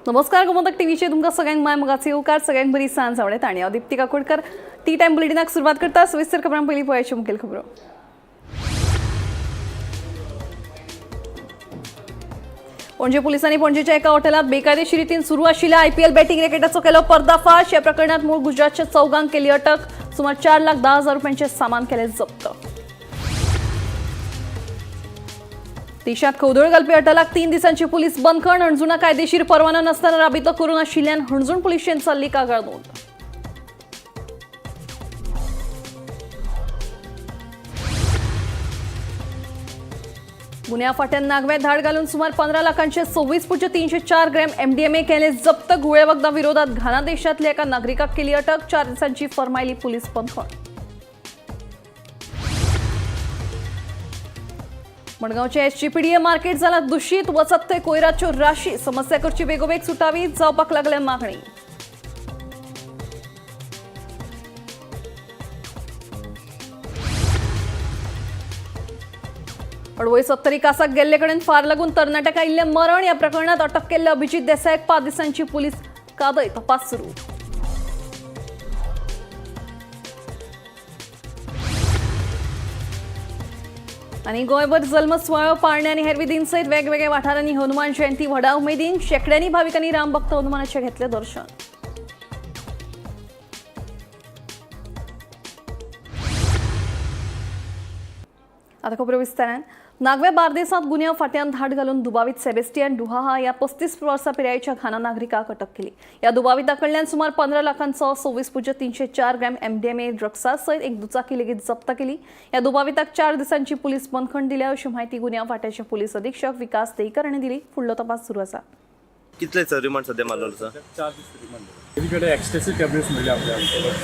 नमस्कार, गोमंतक टीव्हीचे तुमकां सगळ्यांक माय मोगाचे येवकार. सगळ्यांक बरी सांज आवडत आणि हांव दीप्ती काकोडकर टी टायम बुलेटिनाक सुरवात करता. सविस्तर खबरां पयलीं पळयाच्यो मुखेल खबरो. पणजे पोलिसांनी पणजेच्या एका हॉटेलात बेकायदेशीर रितीन सुरू आशिल्ल्या आयपीएल बॅटिंग रॅकेटाचो केलो पर्दाफाश. या प्रकरणात मूळ गुजरातच्या चौगांक केली अटक. सुमार 4,10,000 रुपयांचे सामान केले जप्त. देशात खवदळ घालपी हॉटेलाक 3 दिसांची पोलीस बंदखण. हणजुणा कायदेशीर परवानो नासतना राबितो करून आशिल्ल्यान हणजूण पुलिशेन चल्ली कागाळ नोंद. गुन्ह्या फाट्यान नागव्यात धाड घालून सुमार 15 लाखांचे 26.304 ग्रॅम एमडीएमए केले जप्त. घुळे वखदां विरोधात घाना देशातल्या एका नागरिकाक केली अटक. 4 दिसांची फरमायली पोलीस बंदखण. मडगांवचे एसजीपीडीए मार्केट जाला दूषित. वचत थंय कोयराच्यो राशी. समस्या करची बेगोबेग सुटावी जावपाक लागल्या मागणी. अडवय सत्तरी कासाक गेल्ले कडेन फार लागून तरणाट्याक आयिल्लें मरण. या प्रकरणात अटक केल्ले अभिजित देसायाक 5 दिसांची पोलीस कादय. तपास सुरू. आनी गोंयभर जल्म सुवाळो पाळणे आनी हेर विधीं सयत वेगवेगळ्या वाठारांनी हनुमान जयंती व्हडा उमेदीन. शेंकड्यांनी भाविकांनी रामभक्त हनुमानाचें घेतलें दर्शन. आता खबरो विस्तारान. नागव्या बार्देसांत गुन्यांव फाट्यान धाड घालून दुबावीत सेबेस्टियन डुहाहा या 35 वर्सां पिरायेच्या घाना नागरिकाक अटक केली. या दुबाविता कडल्यान सुमार 15 लाखांचो 26.304 ग्रॅम एमडीएमए ड्रग्सा सयत एक दुचाकी लेगीत जप्त केली. या दुबाविताक 4 दिसांची पोलीस बंदखण दिल्या अशी माहिती गुन्यांव फाट्याचे पोलीस अधीक्षक विकास देईकर हांणी दिली. फुडलो तपास सुरू आसा. कितले सर रिमांड सध्या मारलेलो सर? 4 दीस रिमांड. तेजे एक्सटेसी टॅबलेट्स मेळ्ळे आपल्या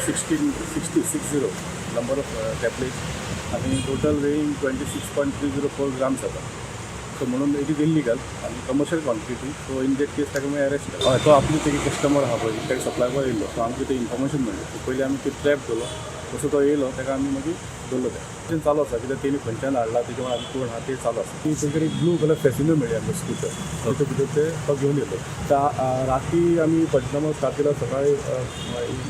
16 60 60 नंबर ऑफ टॅबलेट्स आनी total weighing 26.304 grams जाता. सो म्हणून it is illegal आनी commercial quantity. So in that case ताका मागीर अरेस्ट केलो. हय, तो आपली तेगे कस्टमर आहा पळय, ताका सप्लाय करपाक येयल्लो. सो आमकां ते इन्फॉर्मेशन मेळ्ळें. सो पयलीं आमी ते ट्रॅप केलो, तसो तो येयलो, ताका आमी मागीर दवरलो. तें चालू आसा कित्याक तेणी खंयच्यान हाडला, तेजे वांगडा आमी कोण आहा ते चालू आसा. ती तेंच्यानी एक ब्लू कलर फॅसिनो मेळ्ळी आमकां स्कुटर, ताचे भितर ते तो घेवन येयलो. त्या राती आमी पंचनामो स्टार्ट केलो, सकाळी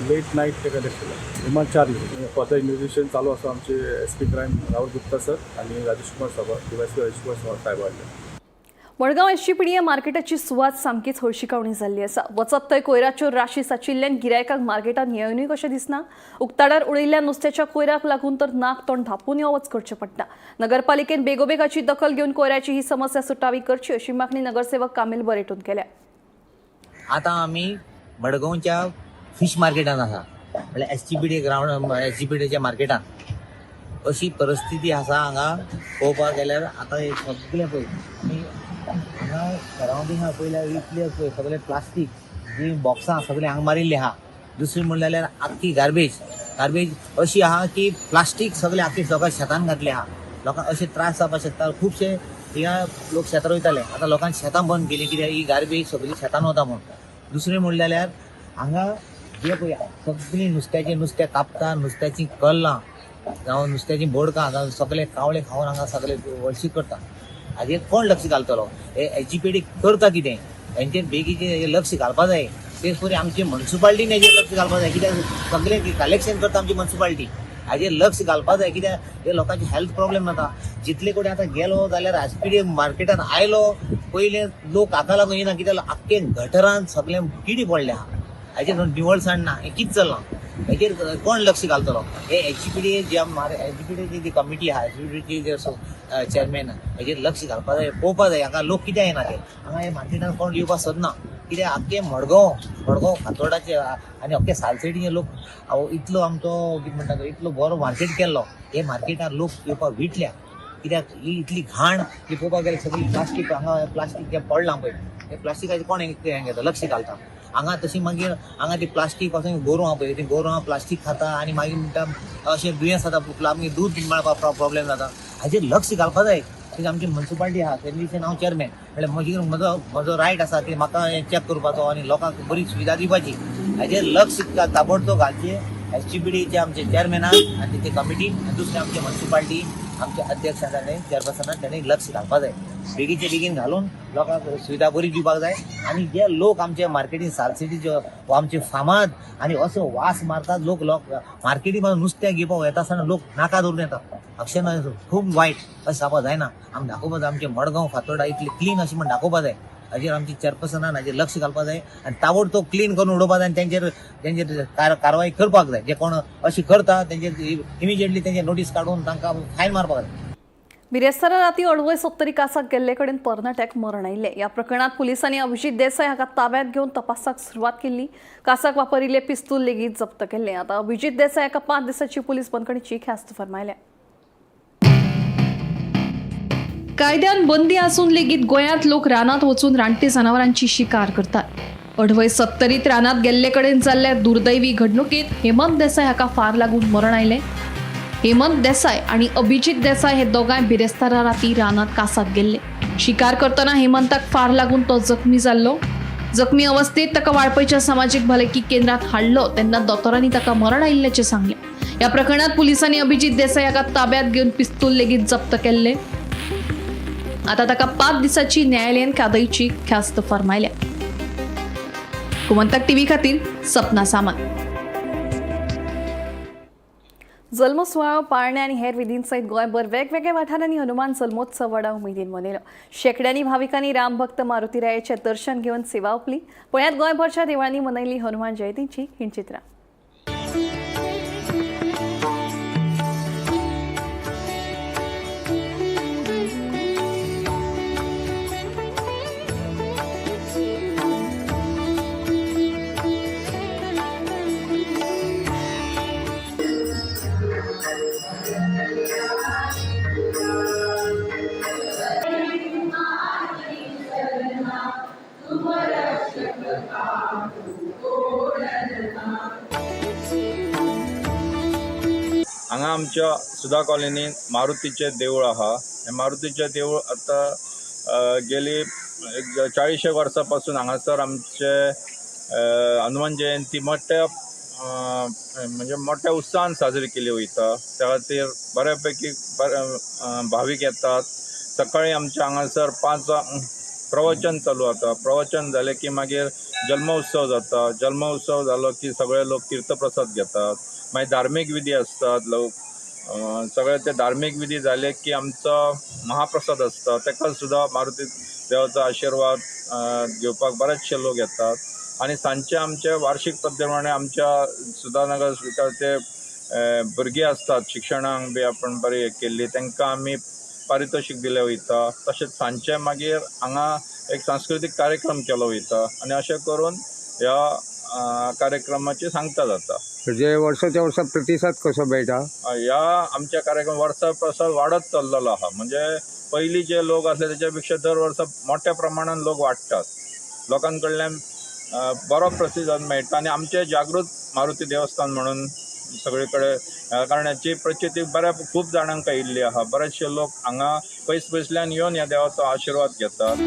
लेट नायट ताका अरेस्ट केलो. रिमांड 4 दीस. फर्दर इन्वेस्टिगेशन चालू आसा. आमचे S P crime Rahul Gupta sir आनी राजेश कुमार साबा, डीवायएसपी राजेश कुमार साहेब हाडले. मडगांव एसजीपीडीए मार्केटाची सुवात सामकीच हळशिकावणी जाल्ली आसा. वचत थंय कोयराच्यो राशी साचिल्ल्यान गिरायकांक मार्केटांत येवनूय कशें दिसना. उक्ताडार उडयिल्ल्या नुस्त्याच्या कोयराक लागून तर नाक तोंड धांपून यो वच करचें पडटा. नगरपालिकेन बेगोबेग हाची दखल घेवन कोयराची ही समस्या सुटावी करची अशी मागणी नगरसेवक कामील बरेटून केल्या. आतां आमी मडगांवच्या फिश मार्केटान आसा, म्हणल्यार S G P D ground, S G P डीच्या मार्केटान अशी परिस्थिती आसा. हांगा पळोवपाक गेल्यार आतां हे सगळें पळय आमी हांगा सरावंडींग आहा पळयल्यार इतलें पळय सगळें प्लास्टीक जी बॉक्सां सगळीं हांगा मारिल्लीं आहा. दुसरी म्हणलें जाल्यार आख्खी गार्बेज, गार्बेज अशी आहा की प्लास्टीक सगळें आख्खी लोकां शेतान घातलें आहा. लोकांक अशे त्रास जावपाक शकता. खुबशे हिंगा लोक शेतां रोयताले, आतां लोकांनी शेतां बंद केली कित्याक ही गार्बेज सगळी शेतान वता म्हूण. दुसरें म्हणलें जाल्यार हांगा जे पळय सगळीं नुस्त्याचें नुस्तें कापता, नुस्त्याचीं कल्लां जावं नुस्त्याचीं बोडकां जावं सगळे कावळे खावन हांगा सगळे वळशी करता. हाजेर कोण लक्ष घालतलो? हे एस जी पी डी करता कितें हेंचेर बेगीचें लक्ष घालपा जाय. तेच परी आमची म्युनिसिपालिटीन हेजेर लक्ष घालपा जाय कित्याक सगळें कलेक्शन करता आमची म्युनिसिपालिटी, हाजेर लक्ष घालपा जाय कित्याक हे लोकांचे हेल्थ प्रॉब्लेम जाता. जितले कडेन आतां गेलो जाल्यार एस पी डी मार्केटान आयलो पयलें लोक हाका लागून येना कित्याक आख्खे गटरान सगळें किडी पडल्या आहा. हाजेर निवळसाण ना, हें कितें चल्लां हेजेर कोण लक्ष घालतलो? हे S G P D J S G P D G committee आहा, S G P D J chairman आहा, हेजेर लक्ष घालपा जाय, पळोवपा जाय हांगा लोक कित्याक येना ते. हांगा हे मार्केटान कोण येवपाक सोदना कित्याक आख्खे मडगांव, मडगांव फातोर्डाचे आनी अख्खे सालसेटीचे लोक. इतलो आमचो कितें म्हणटा तो इतलो बरो मार्केट केल्लो, हे मार्केटान लोक येवपाक विटल्या कित्याक ही इतली घाण ही पळोवपाक गेल्यार सगळी प्लास्टीक हांगा प्लास्टीक जें पडलां पळय हे प्लास्टिकाचें कोण हें घेता लक्ष घालता हांगा. तशी मागीर हांगा ती प्लास्टीक पासून गोरवां पळय, ती गोरवां प्लास्टीक खाता आनी मागीर म्हणटा अशें दुयेंस जाता, मागीर दूद मेळपाक प्रॉब्लेम जाता. हाजेर लक्ष घालपा जाय. कित्याक आमची म्युनिसिपालिटी आहा तेन्ना हांव चेअरमॅन म्हणल्यार म्हजी म्हजो रायट आसा की म्हाका हें चॅक करपाचो आनी लोकांक बरी सुविधा दिवपाची. हाजेर लक्ष ताबडतोब घालचें एस जी पी डीचे आमचे चेअरमॅनान आनी ते कमिटीन, आनी दुसरे आमचे म्युनिसिपालिटी आमचे अध्यक्ष आसा ते चेअरपर्सनान, ताणें लक्ष घालपा जाय. बेगीचे बेगीन घालून लोकांक सुविधा बरी दिवपाक जाय. आनी जे लोक आमचे मार्केटीन सालसेटीचे आमचे फामाद आनी असो वास मारतात लोक लोक मार्केटी नुस्तें घेवपाक वता आसतना लोक नाका धरून येतात. अक्षर खूब वायट अशें जावपाक जायना. आमी दाखोवपाक जाय आमचे मडगांव फातोर्डा इतली क्लीन अशें म्हण दाखोवपाक जाय. हाजेर आमची चेअरपर्सनान हाजेर लक्ष घालपाक जाय आनी ताबडतोब क्लीन करून उडोवपाक जाय आनी तेंचेर तेंचेर कारवाय करपाक जाय. जे कोण अशी करता तेंचेर इमिजिएटली तेंचेर नोटीस काडून तांकां फायन मारपाक जाय. बिरेस्तारा राती अडवय सत्तरी कासाक गेल्ले कडेन तरणाट्याक मरण आयिल्लें. ह्या प्रकरणांत पुलिसांनी अभिजीत देसाय हाका ताब्यांत घेवन तपासाक सुरवात केल्ली. कासाक वापरिल्ले पिस्तूल लेगीत जप्त केल्लें. आतां अभिजीत देसाय हाका 5 दिसांची पुलीस बंदखणीची ख्यास्त फर्मायल्या. कायद्यान बंदी आसून लेगीत गोंयांत लोक रानांत वचून रानटी जनावरांची शिकार करतात. अडवय सत्तरीत रानांत गेल्ले कडेन जाल्ल्या दुर्दैवी घडणुकेंत हेमंत देसाय हाका फार लागून मरण आयलें. हेमंत देसाय आणि अभिजीत देसाय हे दोगांय बिरेस्तारा राती रानांत कासाक गेल्ले. शिकार करतना हेमंताक फार लागून तो जखमी जाल्लो. जखमी अवस्थेत ताका वाळपयच्या सामाजीक भलायकी केंद्रात हाडलो तेन्ना दोतोरांनी ताका मरण आयिल्ल्याचें सांगलें. ह्या प्रकरणात पुलिसांनी अभिजीत देसाय हाका ताब्यांत घेवन पिस्तूल लेगीत जप्त केल्लें. आता ताका 5 दिसांची न्यायालयीन कादयची ख्यास्त फर्मायल्या. गोमंतक टीव्ही खातीर सपना सामंत. जल्मसुवाळो पाळणे आनी हेर विधींसयत गोंयभर वेगवेगळ्या वाठारांनी हनुमान जल्मोत्सव व्हडा उमेदीन मनयलो. शेंकड्यांनी भाविकांनी रामभक्त मारुतीरायाचें दर्शन घेवन सेवा ओंपली. पळयात गोंयभरच्या देवळांनी मनयली हनुमान जयंतीची हीं चित्रां. हांगा आमच्या सुधा कॉलनीन मारुतीचें देवूळ आहा. हें मारुतीचें देवूळ आतां गेली एक 40 वर्सां पासून हांगासर आमचे हनुमान जयंती मोठ्या म्हणजे मोठ्या उत्साहान साजरी केली वयता. त्या खातीर बऱ्या पैकी भावीक येतात. सकाळी आमच्या हांगासर 5 प्रवचन चालू जाता. प्रवचन जालें की मागीर जल्मोत्सव जाता. जल्मोत्सव जालो की सगळे लोक तीर्थप्रसाद घेतात. मागीर धार्मीक विधी आसतात. लोक सगळे ते धार्मीक विधी जाले की आमचो महाप्रसाद आसता. ताका सुद्दां मारुती देवाचो आशिर्वाद घेवपाक बरेचशे लोक येतात. आनी सांजचे आमचे वार्षीक पद्दती आमच्या सुधानगर ते भुरगीं आसतात शिक्षणाक बी आपण बरी हें केल्ली तांकां आमी पारितोशीक दिलें वयता. तशेंच सांजचे मागीर हांगा एक सांस्कृतीक कार्यक्रम केलो वयता आनी अशें करून ह्या कार्यक्रमाची सांगता जाता. जे वर्साच्या वर्सा प्रतिसाद कसो मेळटा? ह्या आमच्या कार्यक्रम वर्सा प्रसाद वाडत चल्लेलो आहा. म्हणजे पयलीं जे लोक आसले तेच्या पेक्षा दर वर्सा मोठ्या प्रमाणान लोक वाडटात. लोकां कडल्यान बरो प्रतिसाद मेळटा आनी आमचें जागृत मारुती देवस्थान म्हणून सगळे कडेन कारण हाची प्रचिती बऱ्या खूब जाणांक आयिल्ली आहा. बरेचशे लोक हांगा पयस पयसल्यान येवन ह्या देवाचो आशिर्वाद घेतात.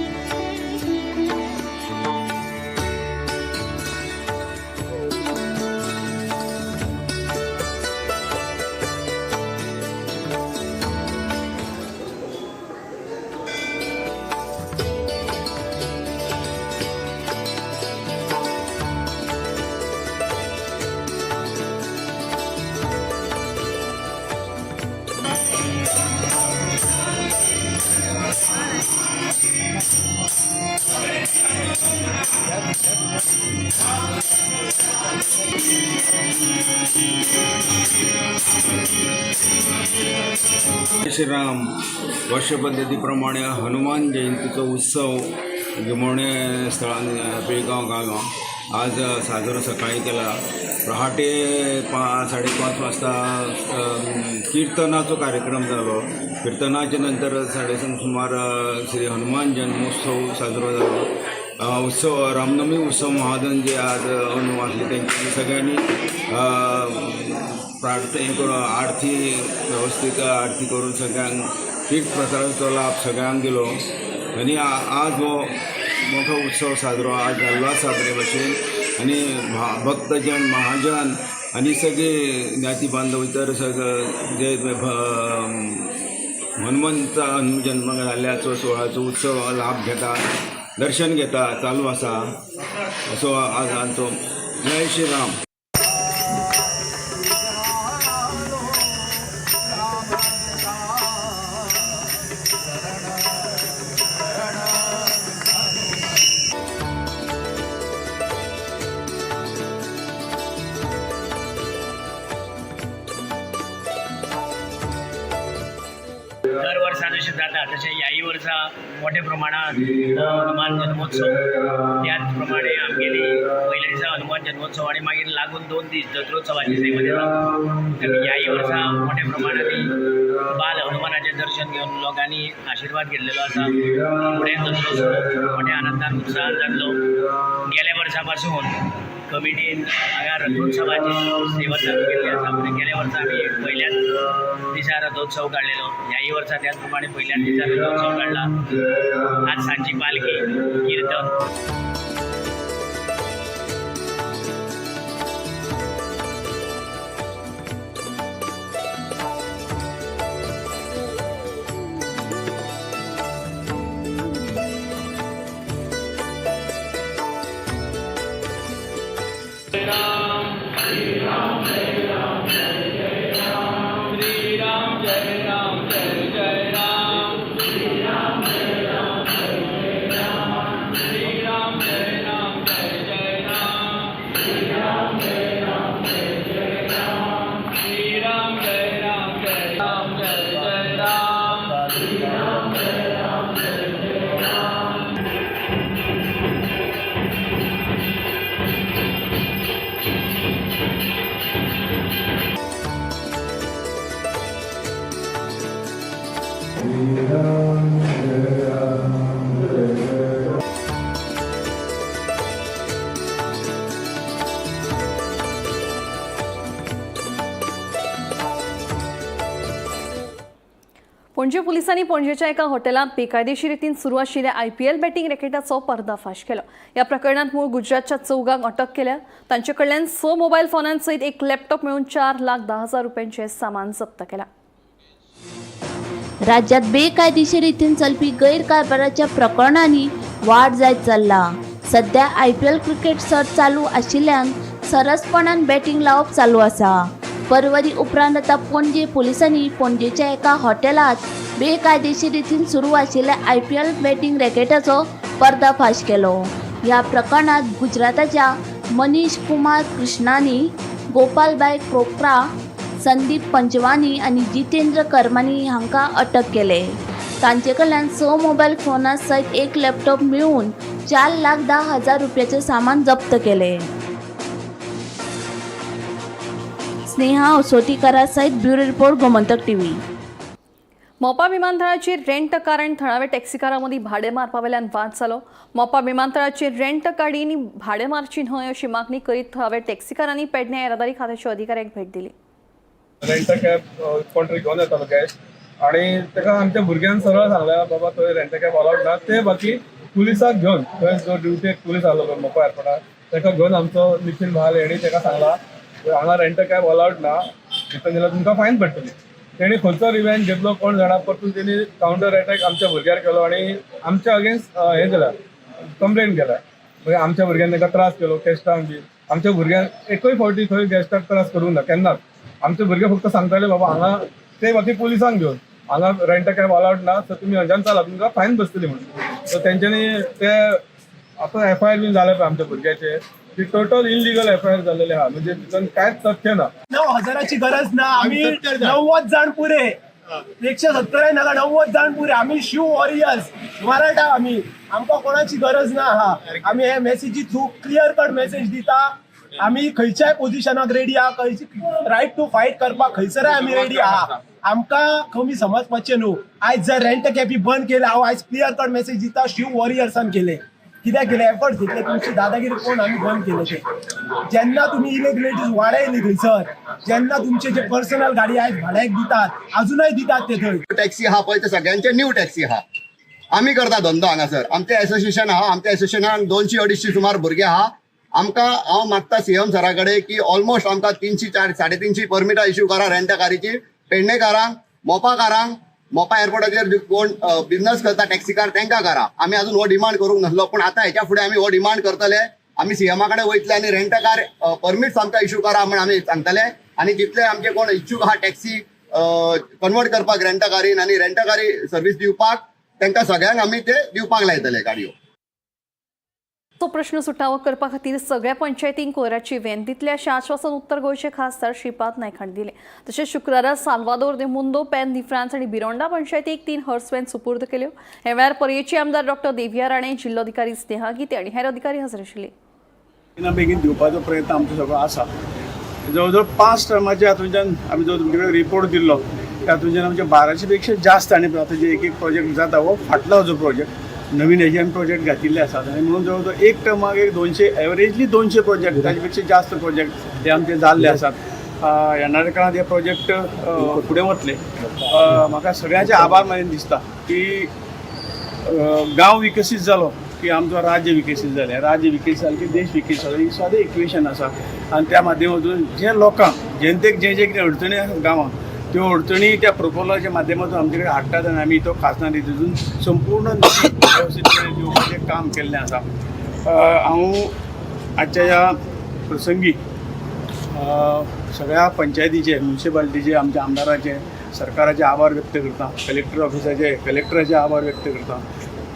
श्रीराम वर्षपद्धतीप्रमाणे हनुमान जयंतीचो उत्सव गिमोणे स्थळान पिळगांव गांवां आज साजरो सकाळी केला. पहाटे 5:30 वाजता कीर्तनाचो कार्यक्रम जालो. कीर्तनाच्या नंतर 7:30 सुमार श्री हनुमान जन्मोत्सव साजरो जालो. उत्सव रामनवमी उत्सव महाजन जे आज अंदू आसले तेंच्यांनी सगळ्यांनी प्रार्थना करून आरती वेवस्थीत आरती करून सगळ्यांक तीर्थ प्रसादाचो लाभ सगळ्यांक दिलो. आनी आज हो मोठो उत्सव साजरो आज जाल्लो आसा बरे भशेन. आनी भक्तजन महाजन आनी सगळे ज्ञाती बांधव इतर सगळे जे हनुमंत जन्म जाल्ल्याचो सुवाळ्याचो उत्सव लाभ घेता, दर्शन घेता, चालू आसा. असो आज आमचो. जय श्री राम. दर वर्सा जशें जाता तशें ह्याय वर्सा मोठ्या प्रमाणात हनुमान जन्मोत्सव, त्याच प्रमाणे आमगेली पयल्या दिसा हनुमान जन्मोत्सव आनी मागीर लागून 2 दीस जत्रोत्सवाची सेवा जाता. आनी ह्याय वर्सा मोठ्या प्रमाणांत बाल हनुमानाचें दर्शन घेवन लोकांनी आशिर्वाद घेतलेलो आसा. फुडें जत्रोत्सव मोठ्या आनंदान उत्साहान जातलो. गेल्या वर्सा पासून कमिटीन हांगा रथोत्सवाची सेवा चालू केल्ली आसा. म्हणजे गेल्या वर्सा आमी पयल्याच दिसा रथोत्सव काडलेलो, ह्याय वर्सा त्याच प्रमाणे पयल्याच दिसा रथोत्सव काडला. आज सांजची पालखी, कीर्तन. पणजे पोलिसांनी पणजेच्या एका हॉटेलांत बेकायदेशीर रितीन सुरू आशिल्ल्या आयपीएल बॅटिंग रॅकेटाचो पर्दाफाश केलो. ह्या प्रकरणांत मूळ गुजरातच्या 4 अटक केल्या. तांचे कडल्यान 6 मोबायल फोनां सयत एक लॅपटॉप मेळून 4,10,000 रुपयांचें सामान जप्त केलां. राज्यात बेकायदेशीर रितीन चलपी गैरकारभाराच्या प्रकरणांनी वाड जायत चल्ला. सध्या आयपीएल क्रिकेट सर्त चालू आशिल्ल्यान सरसपणान बॅटिंग लावप चालू आसा. परवरी उपरांत आतां पणजे पोलिसांनी पणजेच्या एका हॉटेलांत बेकायदेशीर रितीन सुरू आशिल्ल्या आयपीएल बॅटिंग रॅकेटाचो पर्दाफाश केलो. ह्या प्रकरणांत गुजराताच्या मनीष कुमार कृष्णानी, गोपालबाय क्रोप्रा, संदीप पंचवानी आनी जितेंद्र करमानी हांकां अटक केले. तांचे कडल्यान 6 मोबायल फोनां सयत एक लॅपटॉप मेळून 4,10,000 रुपयाचें सामान जप्त केलें. स्नेहा असोटीकरा सयत bureau report, Gomantak TV. Mopa विमानतळाचेर रेंट कार आनी थळाव्या टॅक्सीकारां मदीं भाडें मारपा वेल्यान वाद जालो. मोपा विमानतळाचेर रेंट गाडींनी भाडें मारची न्हय अशी मागणी करीत थळाव्या टॅक्सीकारांनी पेडण्यां येरादारी खात्याच्या अधिकाऱ्यांक भेट दिली. रेंट कॅब कोण तरी घेवन येतालो गॅस्ट आनी ताका आमच्या भुरग्यान सरळ सांगलें, बाबा थंय रेंट कॅब अलावड ना. ते बाकी पुलिसाक घेवन थंय जो ड्युटेक पुलीस आसलो पळय मोपा एअरपोर्टार, ताका घेवन आमचो निखील म्हाल हेणी ताका सांगला हांगा रेंट कॅब अलावड ना, भितर गेल्यार तुमकां फायन पडटली. तेणी खंयचो रिवेंज घेतलो कोण जाणा, परतून तेणी कावंटर अटॅक आमच्या भुरग्यार केलो आनी आमच्या अगेन्स्ट हें केला, कंप्लेन केला. मागीर आमच्या भुरग्यान ताका त्रास केलो गॅस्टांक बी. आमच्या भुरग्यान एकूय फावटी थंय गॅस्टाक त्रास करूंक ना केन्नाच. आमचे भुरगे फक्त सांगताले बाबा हांगा ते बाकी पुलिसांक घेवन हांगा रेंट कॅब अलावड ना, सो तुमी खंयच्यान चला, तुमकां फायन बसतली म्हणून. सो तेंच्यांनी ते आतां एफ I R बीन जाले पळय आमच्या भुरग्याचे, ती total illegal F I R जाल्लेली आहा, म्हणजे तितून कांयच तथ्य ना. 9,000ची गरज ना, आम्ही 90 जाण पुरे, 170 नाका, 90 जाण पुरे. आम्ही शिव वॉरियर्स मराठा, आम्ही आमकां कोणाची गरज ना आहा. आमी हे मेसेजी थ्रू क्लियर कट मेसेज दिता, आमी खंयच्याय पोजिशनाक रेडी आहा, खंयची रायट टू फायट करपाक खंयसरय आमी रेडी आहा. आमकां कमी समजपाचें न्हू. आयज जर रेंट कॅबी बंद केले, हांव आयज क्लियर कट मेसेज दिता, शिव वॉरियर्सान केले कित्याक केले, एफर्ट्स घेतले, तुमची दादागिरी कोण आमी बंद केले ते. जेन्ना तुमी इलिगलिटीज वाडयली थंयसर, जेन्ना तुमचे जे पर्सनल गाडी आयज भाड्याक दितात, अजूनय दितात ते थंय. टॅक्सी आहा पळय, ते सगळ्यांचे न्यू टॅक्सी आहा. आमी करता धंदो हांगासर, आमचें एसोसिएशन आहा, आमच्या एसोसिएशनान 200-250 सुमार भुरगे आहा. आमकां हांव मागता सीएम सरा कडेन की ऑलमोस्ट आमकां 300, 400, 350 परमिटां इश्यू करा रेंट कारीची, पेडणेकारांक, मोपाकारांक. मोपा एअरपोर्टाचेर कोण बिझनस करता टॅक्सीकार तांकां करा. आमी अजून हो डिमांड करूंक नासलो, पूण आतां हेच्या फुडें आमी हो डिमांड करतले. आमी सीएमा कडेन वयतले आनी रेंटकार परमिट्स आमकां इशू करा म्हण आमी सांगतले. आनी जितले आमचे कोण इच्छूक आहा टॅक्सी कन्वर्ट करपाक रेंटकारीन आनी रेंटकारी सर्वीस दिवपाक, तांकां सगळ्यांक आमी ते दिवपाक लायतले गाडयो. तो प्रश्न सुटावो करपा खातीर सगळ्या पंचायतींक कोयराची वेन दितले अशें आश्वासन उत्तर गोंयचे खासदार श्रीपाद नायक हांणी दिलें. तशेंच शुक्रारा साल्वादोर दे मुंदो, पेन दी फ्रांस आनी बिरोंडा पंचायतीक 3 हर्स वेन सुपूर्द केल्यो. ह्या वेळार पर्येचे आमदार डॉक्टर देविया राणे, जिल्लोधिकारी स्नेहा गीते आनी हेर अधिकारी हजर आशिल्ले. बेगिना बेगीन दिवपाचो प्रयत्न आमचो सगळो आसा. जवळ जवळ 5 टर्माच्या हातूंच्यान आमी जो तुमचे कडेन रिपोर्ट दिल्लो तातूंच्यान आमचे 1200 पेक्षा जास्त आनी आतां जे एक एक प्रोजेक्ट जाता हो फाटलो जो प्रोजेक्ट नवीन हेजे प्रोजेक्ट घातिल्ले आसात आनी म्हणून जवळ जवळ एक टर्माक एक 200 एवरेजली 200 प्रोजेक्ट, ताजे पेक्षा जास्त प्रोजेक्ट हे आमचे जाल्ले आसात. येणाऱ्या काळांत हे प्रोजेक्ट फुडें वतले. म्हाका सगळ्यांचे आभार मानीन दिसता की गांव विकसीत जालो की आमचो राज्य विकसीत जालें, राज्य विकसीत जालें की देश विकसीत जालो, ही सादें इक्वेशन आसा. आनी त्या माध्यमातून जे लोकांक जनतेक जे जे कितें अडचणी आसात गांवांत त्यो अडचणी त्या प्रपोजलाच्या माध्यमातून आमचे कडेन हाडटात आनी आमी तो खासदार निधीतून संपूर्ण निधी वेवस्थीतपणे दिवपाचें काम केल्लें आसा. हांव आजच्या ह्या प्रसंगी सगळ्या पंचायतीचे, म्युनिसिपालिटीचे, आमच्या आमदाराचे, सरकाराचे आभार व्यक्त करता, कलेक्टर ऑफिसाचे, कलेक्टराचे आभार व्यक्त करता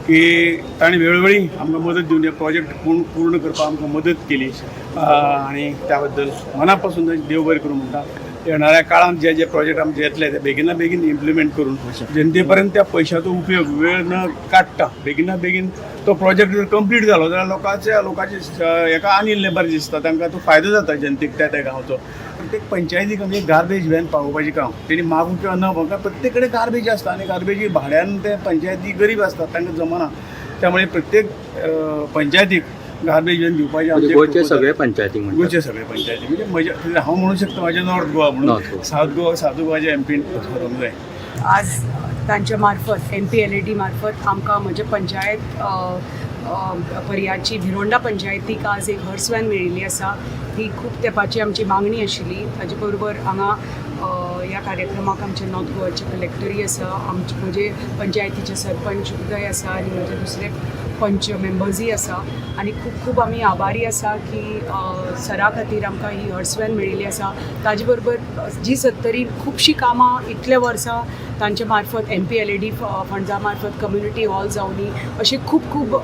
की ताणें वेळोवेळी आमकां मदत दिवन हे प्रोजेक्ट पूर्ण करपाक आमकां मदत केली आनी त्या बद्दल मना पासून देव बरें करूं म्हणटा. येणाऱ्या काळांत जे जे प्रोजेक्ट आमचे येतले ते बेगिना बेगीन इम्प्लिमेंट करून जनते पर्यंत त्या पयशाचो उपयोग वेळ न काडटा बेगिना बेगीन तो प्रोजेक्ट जर कंप्लीट जालो जाल्यार लोकांचे हेका आनी बरें दिसता, तांकां तो फायदो जाता जनतेक त्या त्या गांवचो. प्रत्येक पंचायतीक आमी एक गार्बेज व्हॅन पावोवपाचें काम तेणी मागूं किंवा न मागूं, प्रत्येक कडेन गार्बेज आसता आनी गार्बेजी भाड्यान ते पंचायती गरीब आसतात, तांकां जमना. त्यामुळे प्रत्येक पंचायतीक गार्बेज व्हॅन दिवपाचें आमचें गोंयचे सगळे पंचायतीक, गोंयचे सगळे पंचायती म्हणजे म्हज्या हांव म्हणूं शकता म्हाजें नॉर्थ गोवा म्हणून, सावथ गोवा, सावथ गोवाचे एमपीन करूंक जाय. आज तांच्या मार्फत MPLAD मार्फत आमकां म्हजे पंचायत पर्याची भिरोंडा पंचायतीक आज एक हर्स व्हॅन मेळिल्ली आसा. ही खूब तेंपाची आमची मागणी आशिल्ली. ताजे बरोबर हांगा ह्या कार्यक्रमाक आमचे नॉर्थ गोवाचे कलेक्टरूय आसा, आमचे म्हजे पंचायतीचे सरपंच उदय आसा आनी म्हजे दुसरे पंच मेंबर्सूय आसा. आनी खूब खूब आमी आभारी आसा की सरा खातीर आमकां ही हर्स व्हॅन मेळिल्ली आसा. ताजे बरोबर जी सत्तरीन खुबशीं कामां इतल्या वर्सां तांचे मार्फत MPLAD फंड्सा मार्फत कम्युनिटी हॉल जावनी अशे खूब खूब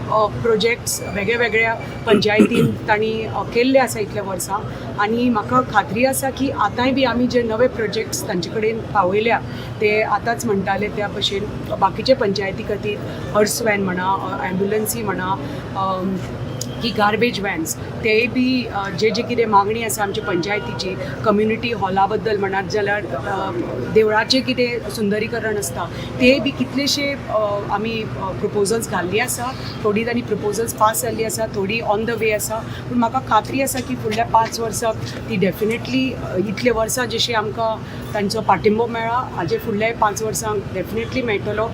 प्रोजेक्ट्स वेगळ्या पंचायतीन तांणी केल्ले आसा इतल्या वर्सां. आनी म्हाका खात्री आसा की आतांय बी आमी जे नवे प्रोजेक्ट्स तांचे कडेन पावयल्या ते आतांच म्हणटाले त्या भशेन बाकीचे पंचायती खातीर हर्स व्हॅन म्हणा, ॲम्ब्युलन्सी म्हणा की गार्बेज व्हॅन्स, तेय बी जे जे कितें मागणी आसा आमच्या पंचायतीची कम्युनिटी हॉला बद्दल म्हणात जाल्यार देवळाचें कितें सुंदरीकरण आसता तेय बी कितलेशे आमी प्रपोजल्स घाल्ली आसा. थोडी तांणी प्रपोजल्स पास जाल्ली आसा, थोडी ऑन the वे आसा. पूण म्हाका खात्री आसा की फुडल्या 5 वर्साक ती डेफिनेटली इतले वर्सां जशी आमकां तांचो पाठिंबो मेळ्ळा हाजे फुडल्या 5 वर्सांक डेफिनेटली मेळटलो.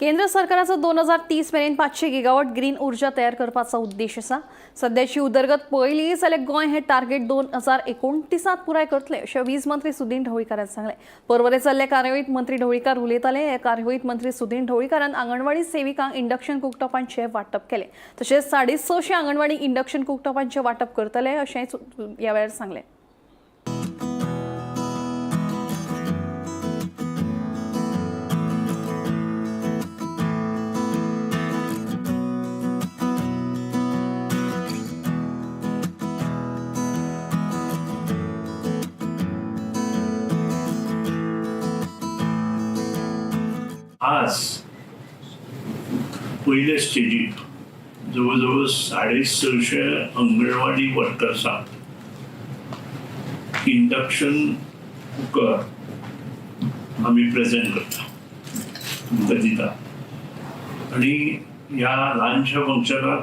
केंद्र सरकाराचो 2030 मेरेन 500 गिगावॉट ग्रीन ऊर्जा तयार करपाचो उद्देश आसा. सध्याची उदरगत पळयली जाल्यार गोंय हे टार्गेट 2029 पुराय करतले अशें वीज मंत्री सुदिन ढवळीकारान सांगलें. परवरे जाल्ले कार्यावळींत मंत्री ढवळीकार उलयताले. हे कार्यावळींत मंत्री सुदिन ढवळीकारान आंगणवाडी सेविकांक इंडक्शन कुकटॉपांचें वांटप केलें. तशेंच 650 आंगणवाडी इंडक्शन कुकटॉपांचें वांटप करतले अशें ह्या वेळार सांगलें. आज पयले स्टेजीक जवळ जवळ 650 अंगणवाडी वर्कर्सांक इंडक्शन कुकर आमी प्रेजेंट करता, तुमकां दिता. आनी ह्या ल्हानशा फंक्शनाक,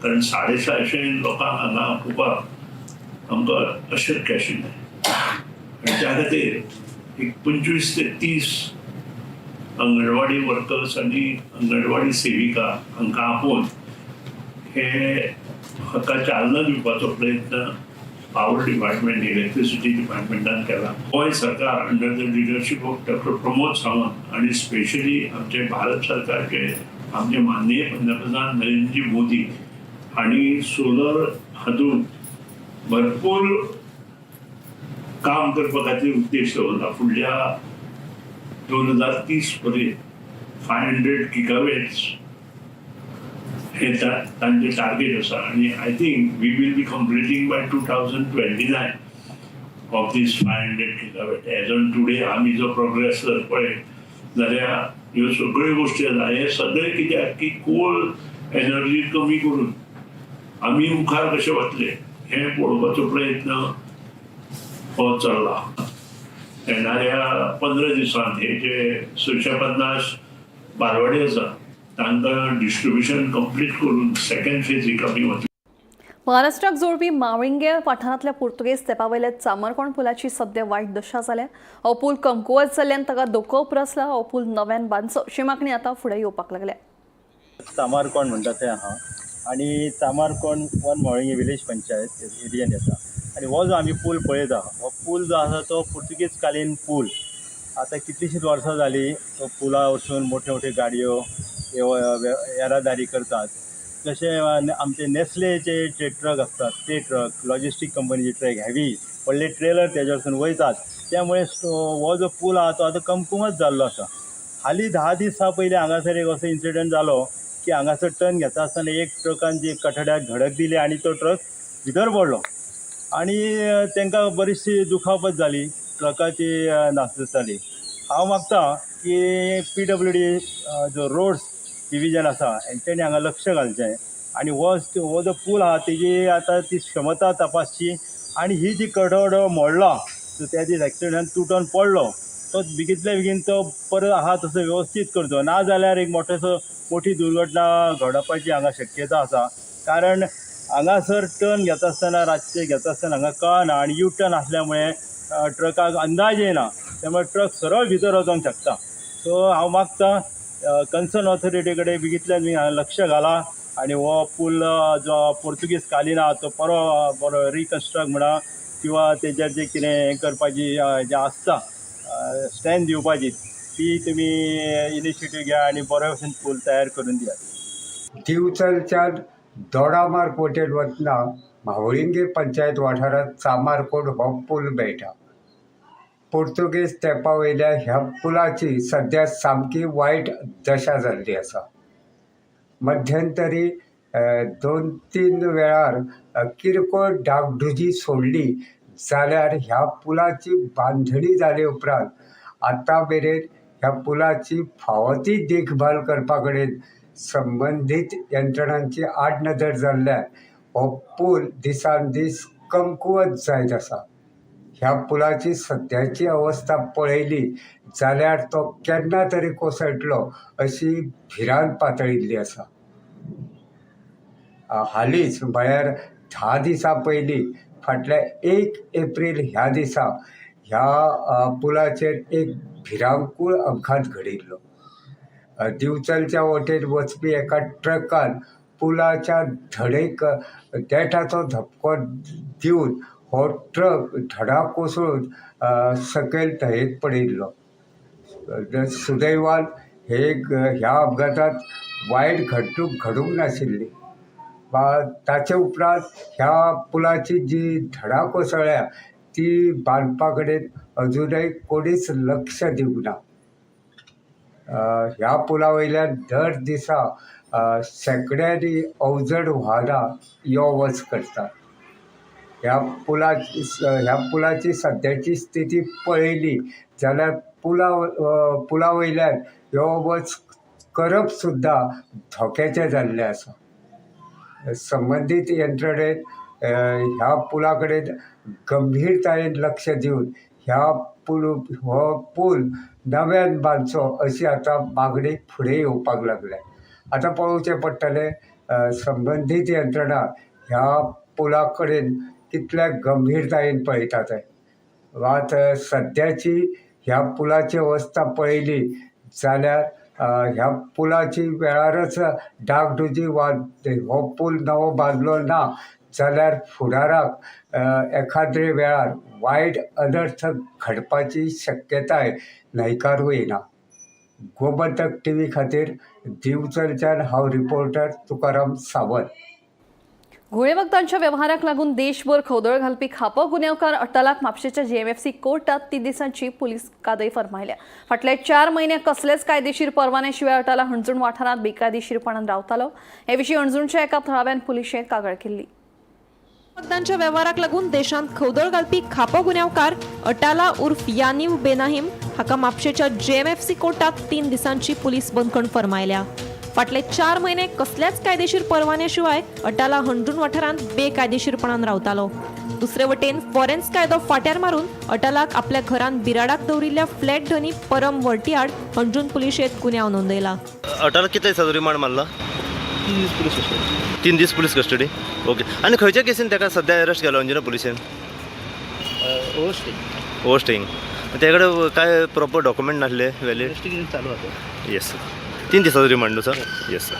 कारण 650 लोकांक हांगा आपोवपाक आमकां अशक्य आशिल्लें आनी त्या खातीर एक 25 ते 30 अंगणवाडी वर्कर्स आनी अंगणवाडी सेविका हांकां आपोवन हे हाका चालना दिवपाचो प्रयत्न पावर डिपार्टमेंट, इलेक्ट्रिसिटी डिपार्टमेंटान केला. गोंय सरकार under the leadership of Doctor Pramod Sawant आणि स्पेशली आमचे भारत सरकारचे आमचे माननीय पंतप्रधान नरेंद्रजी मोदी हांणी सोलर हातूंत भरपूर काम करपा खातीर उद्देश दवरला. फुडल्या 2030 पर्यंत 500 गिगावॅट्स हे तांचे टार्गेट आसा आणि I think we will be completing by 2029 of this 500 gigawatt. As on today आमी जो प्रोग्रेस जर पळयत जाल्यार ह्यो सगळ्यो गोश्टी आसा. हे सगळें कित्याक की कोल एनर्जी कमी करून आमी मुखार कशे वतले हें पळोवपाचो प्रयत्न हो चल्ला. येणाऱ्या 15 दिसांत हे जे 650 बारवाडे आसा तांकां डिस्ट्रिब्युशन कंप्लीट करून सेकंड फेजीक आमी वतले. महाराष्ट्राक जोडपी मावळिंगे वाठारांतल्या पुर्तुगेज तेंपावयल्या चामरकोण पुलाची सध्या वायट दशा जाल्या. हो पूल कमकुवत जाल्ल्यान ताका धोको उप्रासला. हो पूल नव्यान बांदचो अशी मागणी आतां फुडें येवपाक लागल्या. चामारकोण म्हणटा थंय आहा आनी चामारकोण वन म्हाळुंगे विलेज पंचायत एरियान येता आनी हो जो आमी पूल पळयता, हो पूल जो आसा तो पुर्तुगेज कालीन पूल. आतां कितलींशींच वर्सां जालीं तो पुला वचून मोठ्यो मोठ्यो गाडयो येरादारी करतात. जशें आमचे नेस्लेचे जे ट्रक आसतात ते ट्रक, लॉजिस्टीक कंपनीचे ट्रक, हेवी व्हडले ट्रेलर तेज्या वरसून वयतात. त्यामुळे हो जो पूल आहा तो आतां कमकुवत जाल्लो आसा. हालीं 10 दिसां पयलीं हांगासर एक असो इन्सिडंट जालो की हांगासर टर्न घेता आसतना एक ट्रकान जी कठड्याक धडक दिली आनी तो ट्रक भितर पडलो आनी तांकां बरीचशी दुखापत जाली, ट्रकाची नासधूस जाली. हांव मागता की पीडब्ल्यूडी जो रोड्स डिविजन आसा हेंच्यांनी हांगा लक्ष घालचें आनी हो जो पूल आहा तेजी आतां ती क्षमता तपासची आनी ही जी कठडो मोडला, तो त्या दीस एक्सिडंटान तुटोन पडलो, तो बेगितल्या बेगीन तो परत आहा तसो वेवस्थीत करचो. ना जाल्यार एक मोठोसो मोठी दुर्घटना घडपाची हांगा शक्यता आसा, कारण हांगासर टर्न घेता आसतना, रातचे घेता आसतना हांगा कळना आनी यू टर्न आसल्या मुळे ट्रकाक अंदाज येना, त्यामुळे ट्रक सरळ भितर वचोंक शकता. सो हांव मागता कन्सर्न ऑथॉरिटी कडेन बेगितल्यान बेगीन लक्ष घाला आनी हो पूल जो पोर्तुगीज कालीन आहा तो बरो बरो रिकन्स्ट्रक्ट म्हणा किंवा तेजेर जें कितें हें करपाची जें आसता स्ट्रेंथ दिवपाची ती तुमी इनिशिएटीव घ्या आनी बरो भशेन पूल तयार करून दियात. दिवचलच्यान दोडामार्ग वटेन वतना म्हावळिंगे पंचायत वाठारांत चामारकोट हो पूल मेळटा. पुर्तुगेज तेंपा वयल्या ह्या पुलाची सद्या सामकी वायट दशा जाल्ली आसा. मध्यंतरी 2-3 वेळार किरकोळ डागडुजी सोडली जाल्यार ह्या पुलाची बांधणी जाले उपरांत आतां मेरेन ह्या पुलाची फावो ती देखभाल करपा कडेन संबंदीत यंत्रणांची आडनदर जाल्ल्यान हो पूल दिसान दीस कमकुवत जायत आसा. ह्या पुलाची सद्याची अवस्था पळयली जाल्यार तो केन्ना तरी कोसळटलो अशी भिरांत पातळिल्ली आसा. हालींच म्हळ्यार 10 दिसां पयलीं फाटल्या 1 एप्रील ह्या दिसा ह्या पुलाचेर एक भिरांकूळ अपघात घडिल्लो. दिवचलच्या वटेन वचपी एका ट्रकान पुलाच्या धडेक देठाचो धपको दिवन हो ट्रक धडा कोसळून सकयल न्हंयेत पडिल्लो. सुदैवान हे ह्या अपघातांत वायट घडणूक घडूंक नाशिल्ली. ताचे उपरांत ह्या पुलाची जी धडा कोसळ्ळ्या ती बांदपा कडेन अजुनय कोणीच लक्ष दिवंक ना. ह्या पुला वयल्यान दर दिसा शेंकड्यांनी अवजड वाहनां यो वच करतात. ह्या पुलाची सद्याची स्थिती पळयली जाल्यार पुला वयल्यान यो वच करप सुद्दां धोक्याचें जाल्लें आसा. संबंदीत यंत्रणेन ह्या पुला कडेन गंभीरतायेन लक्ष दिवन हो पूल नव्यान बांदचो अशी आतां मागणी फुडें येवपाक लागल्या. आतां पळोवचें पडटलें संबंदीत यंत्रणा ह्या पुला कडेन कितल्या गंभीरतायेन पळयता तें. मात सद्याची ह्या पुलाची अवस्था पळयली जाल्यार ह्या पुलाची वेळारच डागडुजी वा हो पूल नवो बांदलो ना जाल्यार फुडाराक एखाद्रे वेळार वायट अनर्थ घडपाची शक्यताय न्हयकारूं येना. गोमंतक टी व्ही खातीर दिवचलच्यान हांव रिपोर्टर तुकाराम सावंत. घुंवळे वखदांच्या व्यवहाराक लागून देशभर खवदळ घालपी खापो गुन्यांवकार अट्टालाक म्हापशेच्या जीएमएफसी कोर्टात 3 दिसांची पुलीस कादय फर्मायल्या. फाटले 4 म्हयने कसलेच कायदेशीर परवाने शिवाय अटाला हणजूण वाठारांत बेकायदेशीरपणान रावतालो. हे विशीं हणजूणच्या एका थळाव्यान पुलिशेंत कागाळ केल्ली. वखदांच्या वेव्हाराक लागून देशांत खवदळ घालपी खापो गुन्यांवकार अटाला उर्फ यानीव बेनाहिम हाका म्हापशेच्या जेएमएफसी कोर्टात 3 दिसांची पुलीस बंदखण फर्मायल्या. फाटले 4 म्हयने कसल्याच कायदेशीर परवान्या शिवाय अटाला हणजूण वाठारांत बेकायदेशीरपणान रावतालो. दुसरे वटेन फॉरेन्स कायदो फाट्यार मारून अटालाक आपल्या घरांत बिराडाक दवरिल्ल्या फ्लॅट धनी परम वर्टीआड हणजूण पुलिशेंत गुन्यांव नोंदयला. अटाला कितले दिसाचो रिमांड मारला? 3 दीस पुलीस कस्टडी. 3 दीस पुलीस कस्टडी. ओके. आनी खंयच्या केसीन ताका सद्या अरेस्ट केलो अंजुना पुलिसेन? ओव्हरस्टेइंग. ओव्हरस्टेइंग. ते कडेन काय प्रॉपर डॉक्युमेंट नासले व्हॅलिड? इन्व्हेस्टिगेशन चालू आसा. येस सर. 3 दिसाचो रिमांड न्हू sir? Yes sir.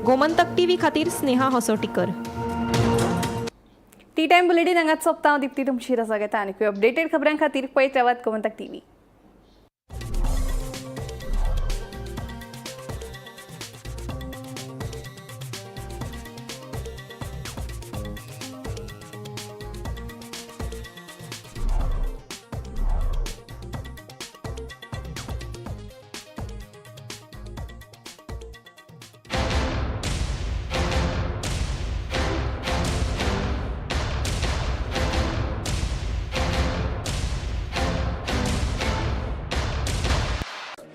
Gomantak TV खातीर Sneha Hosotikar. Tea time bulletin हांगाच सोंपता. हांव दीप्ती तुमची रजा घेता. आनी अपडेटेड खबरां खातीर पळयत रावात गोमंतक टीव्ही.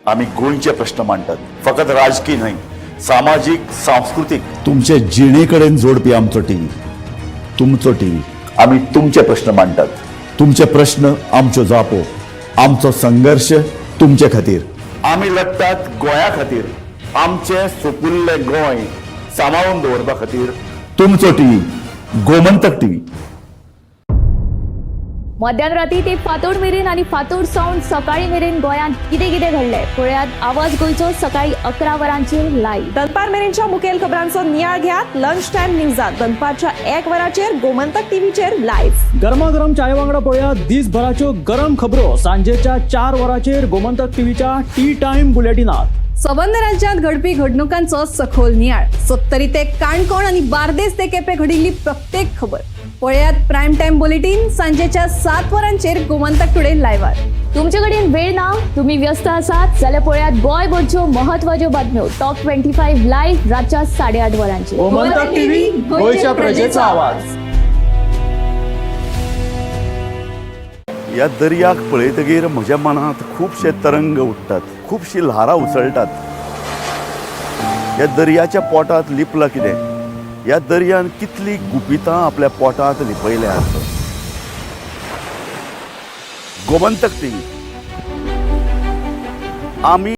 आम्ही गोंयचे प्रश्न मांडटात, फकत राजकीय न्हय, सामाजीक, सांस्कृतीक, तुमचे जिणे कडेन जोडपी आमचो टीव्ही, तुमचो टीव्ही. आमी तुमचे प्रश्न मांडटात, तुमचे प्रश्न आमच्यो जापो, आमचो संघर्श तुमचे खातीर. आमी लढटात गोंया खातीर, आमचें सुपुल्लें गोंय सांबाळून दवरपा खातीर. तुमचो टीव्ही, गोमंतक टीव्ही. मध्यान राती ते फांतोड मेरेन आनी फांतोड सावन सकाळी मेरेन गोंयांत कितें कितें घडलें पळयात आवाज गोंयचो सकाळी 11 वरांचेर लायव्ह. दनपार मेरेनच्या मुखेल खबरांचो नियाळ घेयात लंच टायम न्यूजात दनपारच्या 1 वराचेर गोमंतक टीव्हीचेर लायव्ह. गरमागरम चाय वांगडा पळयात दिसभराच्यो गरम खबरो सांजेच्या 4 वरांचेर गोमंतक टीव्हीच्या टी टायम बुलेटिनात. सबंद राज्यांत घडपी घडणुकांचो सखोल नियाळ. सत्तरी ते काणकोण आनी बार्देस ते केपें घडिल्ली प्रत्येक खबर पळयात प्रायम टायम बुलेटीन सांजेच्या 7 वरांचेर गोमंतक टुडे लायव्हार. तुमचे कडेन वेळ ना, तुम्ही व्यस्त आसात जाल्यार पळयात गोंयभरच्यो महत्वाच्यो बातम्यो टॉप 25 लायव्ह रातच्या 8:30 वरांचेर. गोमंतक टीव्ही, गोंयच्या प्रजेचो आवाज. ह्या दर्याक पळयतगीर म्हज्या मनांत खुबशे तरंग उठ्ठात, खुबशीं ल्हारां उसळटात. ह्या दर्याच्या पोटांत लिपलां कितें? ह्या दर्यान कितलीं गुपितां आपल्या पोटांत लिपयल्यात? गोमंतक टीव्ही आमी